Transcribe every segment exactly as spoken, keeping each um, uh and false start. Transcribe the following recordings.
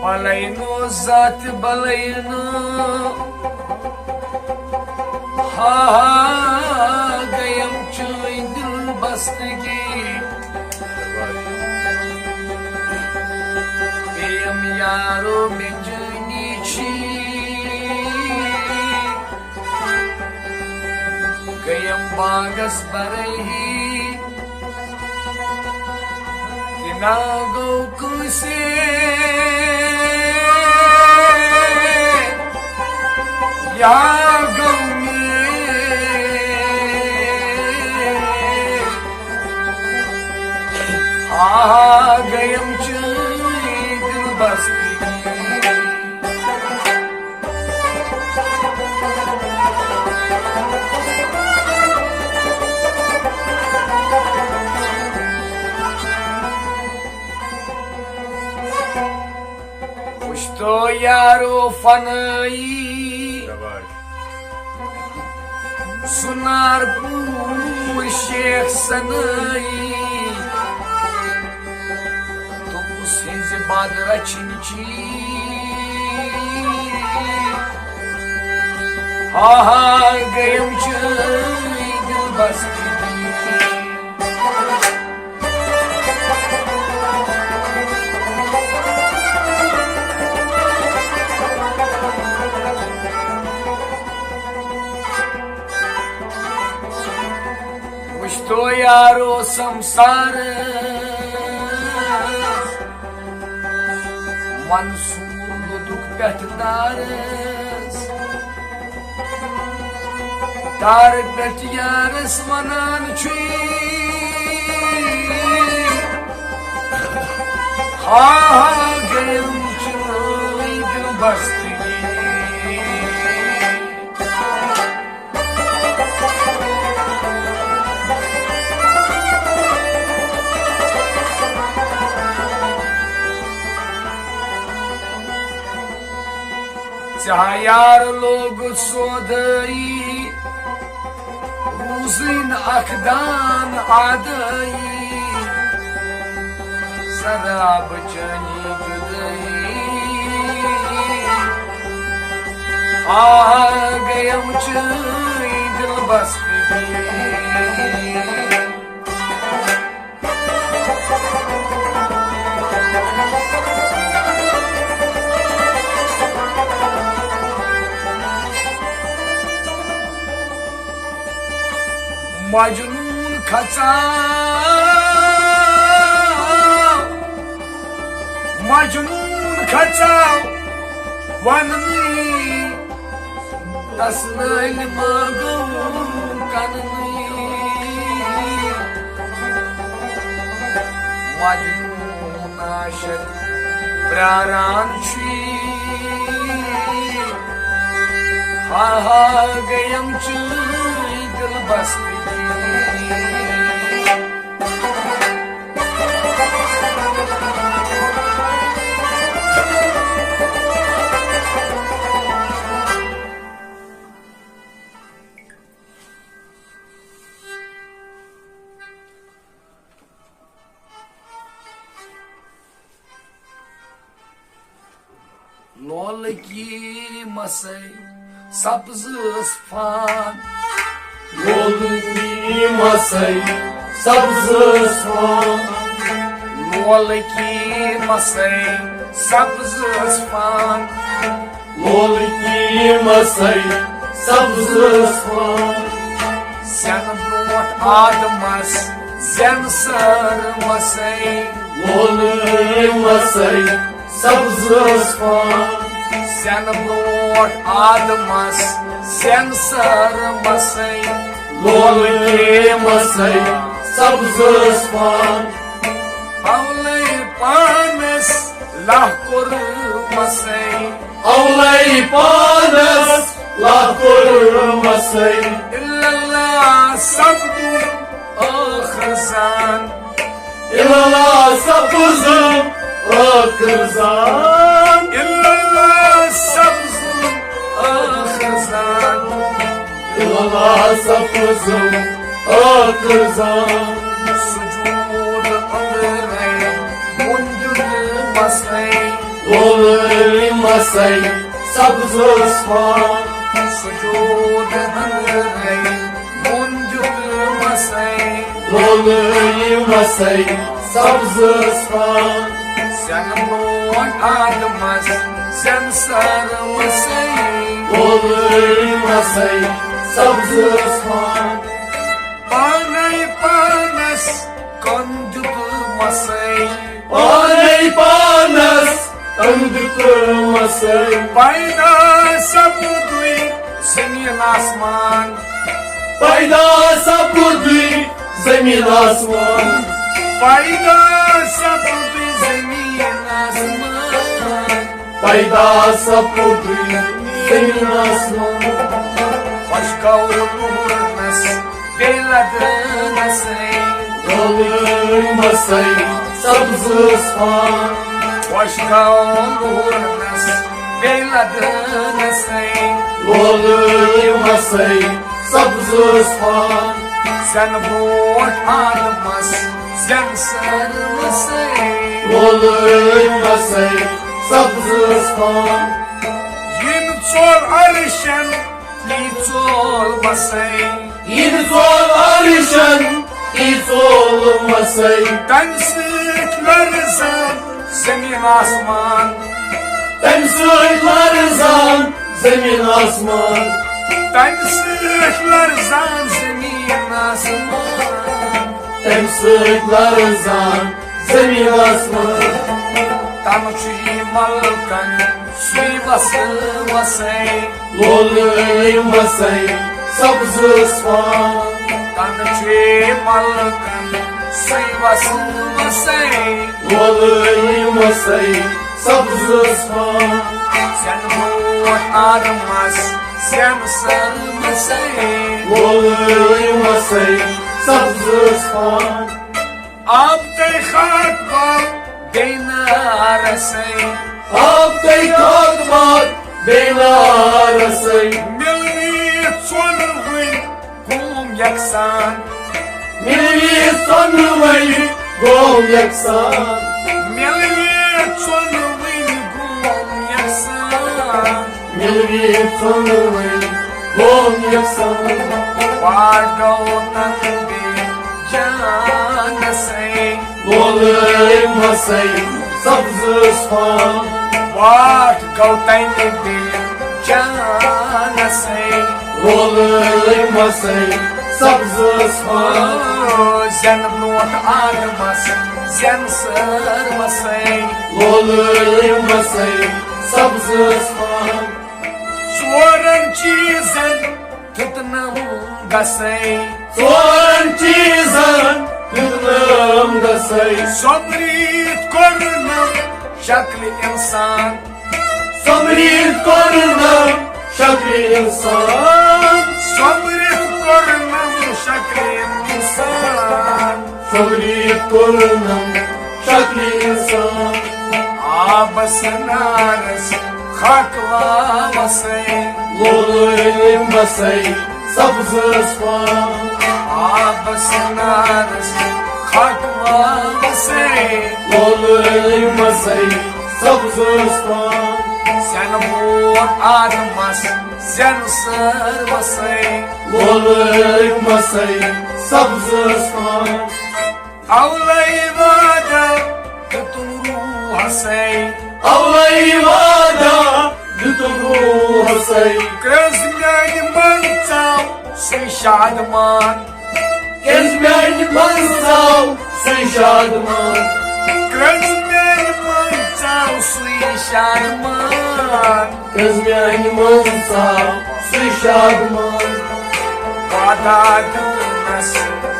Baleno ذات Baleno, ہا ہا گیم چٲنۍ دل بستگی۔ بیم یارو مےٚ جٲنی چھی، گیم باغس برہی۔ تہِ نا گوٚو کٲنٛسہِ یا گوٚو مےٚ۔ آ گٔیم چٲنۍ دِل بستگی۔ وٕچھتو یارو فنٲیی، شاباش۔ سُنار پوٗر شیخ سنٲیی۔ دوٚپُس ہٕنٛزِ بد رچھِنۍ چی۔ ہا ہا گٔیم چٲنۍ دِل بستگی۔ وٕچھتو یارو سمسارس، منصور لُدُک پٮ۪ٹھ دارس۔ دارٕ پٮ۪ٹھ یارس ونان چھُے، ہا ہا گٔیم چٲنۍ دِل بستگی۔ ژےٚ ہا یار لوگُتھ سودٲیی، روٗزٕے نہٕ اکھ دان آدٲیی۔ شراب چٲنی جُدٲیی، آ گٔیم چٲنۍ دِل بستگی۔ مجنون کھژاو، مجنون کھژاو وننی، تس نٲلۍ ما گوٚو کننی۔ مجنون عاشق پراران چھُے، ہا ہا گٔیم چٲنۍ دِل بستگی۔ لولہٕ کی مسے سبز ٲس فان۔ لولہٕ کی مسے سبز ٲس فان۔ لولہٕ کی مسے سبز ٲس فان۔ لولہٕ کی مسے سبز ٲس فان۔ زٮ۪نہٕ برونٛٹھ آدمس زٮ۪ن سٲر مسے۔ لولہٕ کی مسے سبز ٲس فان۔ زٮ۪نہٕ برونٛٹھ آدمس زٮ۪ن سٲر مسے۔ لولہٕ کی مسے سبز ٲس فان۔ اولے پانس لاہ کوٚر مسے۔ اولے پانس لاہ کوٚر مسے۔ الا اللہ سپدُن ٲخر زان۔ الا اللہ سپدُن ٲخر زان۔ الا اللہ سپدُن ٲخر زان۔ الا اللہ سپدُن ٲخر زان۔ سجود أنٛدرے مُنجد مسے۔ لولہٕ مسے سبزس پان۔ سجود ہنرے بۄن دیُت مسے۔ لولہٕ مسے سبزس پان۔ زٮ۪نہٕ برونٛٹھ آدمس زٮ۪نہٕ سر مسے۔ لولہٕ مسے سبزس پان۔ پانے پانس کن دیُت مسے۔ پانے پانس کن دیُت مسے۔ پیدا سپدُے زمین آسمان۔ پیدا سپدُے زمین آسمان۔ پیدا سپدُے زمین آسمان۔ پیدا سپدُے زمین آسمان۔ خۄش گوٚو لوٗرنس بیٚیہِ لدنسے۔ لولہٕ مسے سبزس پان۔ خۄش گوٚو لوٗرنس بیٚیہِ لدنسے۔ لولہٕ مسے سبزس پان۔ زٮ۪نہٕ برونٛٹھ آدمس زٮ۪نہٕ سر مسے۔ لولہٕ مسے سبزس پان۔ یِنہٕ ژوٚل عرشن یی ژوٚل مسے۔ یِنہٕ ژوٚل عرشن یی ژوٚل مسے۔ تمہِ سۭتۍ لرزان زمین آسمان۔ تمہِ سۭتۍ لرزان زمین آسمان۔ تمہِ سۭتۍ لرزان زمین آسمان۔ تمہِ سۭتۍ لرزان زمین آسمان۔ تنہٕ چھُ یہِ ملکن سُے وسہٕ وسے۔ لولہٕ مسے سبزس پان۔ تنہٕ چھُ یہِ ملکن سُے وسہٕ وسے۔ لولہٕ مسے سبزس پان۔ زٮ۪نہٕ برونٛٹھ آدمس زٮ۪نہٕ سر مسے۔ لولہٕ مسے سبزس پان۔ آب تہٕ خاک باب بیٚیہِ نارسے۔ آب تہٕ خاک باب بیٚیہِ نارسے۔ مِلوِتھ ژۄنوٕنۍ قوم یکسان۔ مِلوِتھ ژۄنوٕنۍ قوم یکسان۔ مِلوِتھ ژۄنوٕنۍ قوم یکسان۔ مِلوِتھ ژۄنوٕنۍ قوم یکسان۔ واٹھ گوٚو تنہٕ بیٚیہِ جانسے۔ لولہٕ مسے سبزس پان۔ واٹھ گوٚو تنہٕ بیٚیہِ جانسے۔ لولہٕ مسے سبزس پان۔ زٮ۪نہٕ برونٛٹھ آدمس زٮ۪نہٕ سر مسے۔ لولہٕ مسے سبزس پان۔ ژورن چیٖزن دیُتنم گسے۔ ژورن چیٖزن دیُتنم گسے۔ سۄمبرِتھ کوٚرنم شکلہِ انسان۔ سۄمبرِتھ کوٚرنم شکلہِ انسان۔ سۄمبرِتھ کوٚرنم شکلہِ انسان۔ سۄمبرِتھ کوٚرنم شکلہِ انسان۔ آبس نارس خاک واوسے۔ لولہٕ مسے سبزس پان۔ آبس نارس خاک واوسے۔ لولہٕ مسے سبزس پان۔ زٮ۪نہٕ برونٛٹھ آدمس زٮ۪نہٕ سر وسے۔ لولہٕ مسے سبزس پان۔ اولے وعدہ دیُتُن روحسے۔ اولے وعدہ دیُتُن روحسے۔ کٔژ میانہِ منٛز ژاو سُے شادمان۔ کٔژ میانہِ منٛز ژاو سُے شادمان۔ کٔژ میانہِ منٛز ژاو سُے شادمان۔ کٔژ میانہِ منٛز ژاو سُے شادمان۔ وعدہ دیُتنس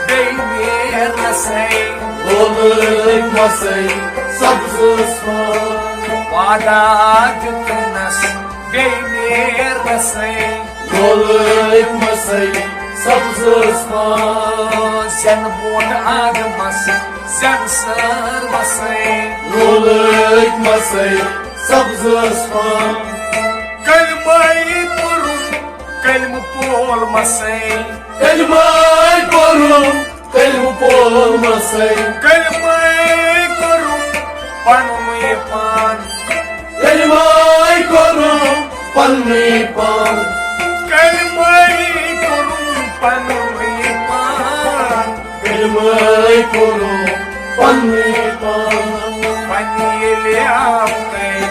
بیٚیہِ نیرنسے۔ لولہٕ مسے سبزس پان۔ وعدہ دیُتنس بیٚیہِ نیرنسے۔ لولہٕ مسے سبزس پان۔ زٮ۪نہٕ برونٛٹھ آدمس زٮ۪نہٕ سر وسے۔ لولہٕ مسے سبزس پان۔ کلمے پوٚرُم، کلمہٕ پول مسے۔ کلمے پوٚرُم، کلمہٕ پول مسے۔ کلمے پوٚرُم، پنُن یہِ پان۔ کلمے کوٚرُم پننُے پان۔ کلمے کوٚرُم پننُے پان۔ کلمے کوٚرُم پننُے پان۔ پننہِ ییٚلہِ آو تۄہہِ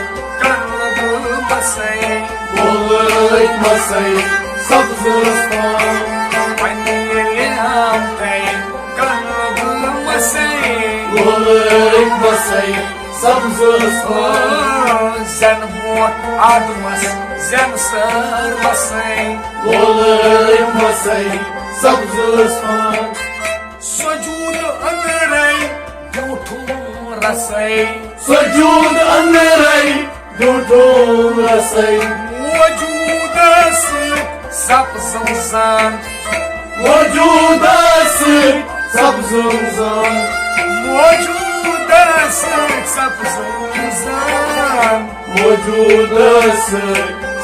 کنہٕ گُل مسے۔ گوٚو لٲگۍ مسے سبزس پان۔ پننہِ ییٚلہِ آو تۄہہِ کنہٕ گُل مسے۔ گوٚو لٲگۍ مسے سبزس پان۔ زٮ۪ن برونٛٹھ آدمس زٮ۪ن سٲر مسے۔ گوٚو لٲگۍ مسے سبزس پان۔ سجود أنٛدرے بیوٗٹھُم رسے۔ سجود أنٛدرے بیوٗٹھُم رسے۔ موجودس سۭتۍ سبزم زان۔ موجودس سۭتۍ سبزم زان۔ موجودس سۭتۍ سبزم زان۔ موجودس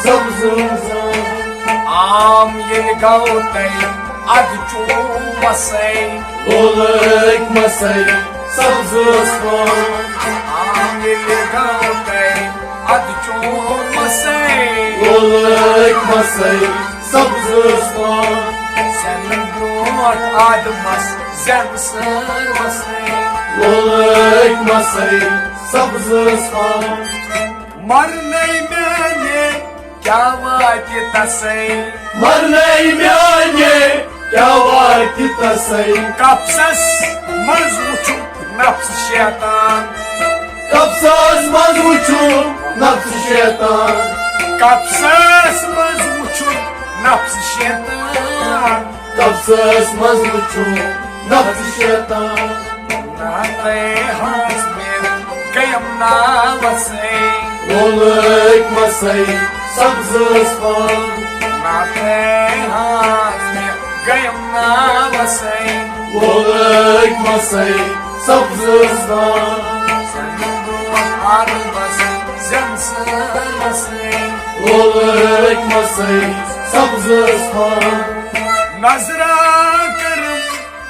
سبزم زان۔ عام ییٚلہِ گوٚو تۄہہِ ادٕ چوٗم مسے۔ گوٚو لٲگۍ مسے سبزس پان۔ عام ییٚلہِ گوٚو تۄہہِ ادٕ چوٗم مسے۔ گوٚو لٲگۍ مسے سبزس پان۔ زٮ۪نہٕ برونٛٹھ آدمس زٮ۪ن سٲر مسے۔ گوٚو لٲگۍ مسے سبزس پان۔ مرنے میانے کیٛاہ واتہِ تسے؟ مرنے میانے کیٛاہ واتہِ تسے؟ قفسس منٛز وُچھُم نفس شیطان۔ قفسس منٛز وُچھُم نفس شیطان۔ قفسس منٛز وُچھُم نفس شیطان۔ قفسس منٛز وُچھُم نفس شیطان۔ ناتے ہانس مےٚ گٔیم ناوسے۔ وولٲگۍ مسے سبزس پان۔ ناتے ہانس مےٚ گٔیم ناوسے۔ وولٲگۍ مسے سبزس پان۔ زٮ۪ن برونٛٹھ آدمس زٮ۪ن سٲر مسے۔ وولٲگۍ مسے سبزس پان۔ نظرا کٔرٕم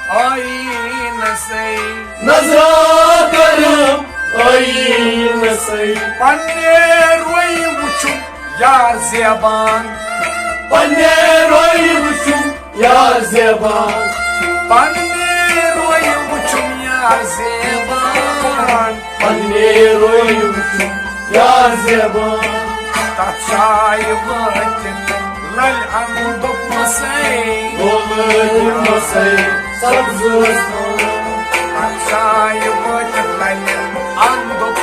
آیینسے۔ نظرا کٔرٕم آیینسے۔ پننے روی وُچھُم یار زیبان۔ پننے روی وُچھُم یار زیبان۔ پننے روی وُچھُم یار زیبان۔ پننے روی وُچھُم یار زیبان۔ تتھ جایہِ وٲتِتھ للہِ اندُک مسے۔ وولٲگۍ مسے سبزس پان۔ تتھ جایہِ وٲتِتھ للہِ اندُک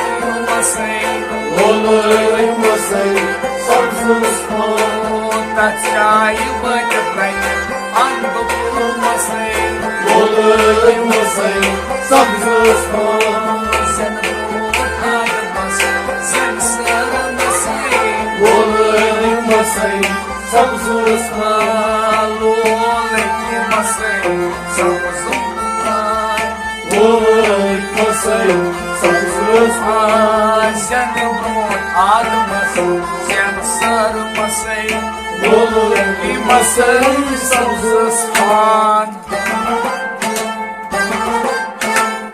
مسے۔ وولٲگۍ مسے سبزس پان۔ تتھ جایہِ وٲتِتھ للہِ اندُک مسے۔ وولٲگۍ مسے سبزس پان۔ زٮ۪ن برونٛٹھ آدمس زٮ۪ن سٲر مسے۔ وولٲگۍ مسے سبزس پان۔ لولٕکۍ مسے سبزس پان۔ وولٲگۍ مسے سبزس پان۔ زٮ۪ن برونٛٹھ آدمس زٮ۪ن سٲر مسے۔ وولٲگۍ مسے سبزس پان۔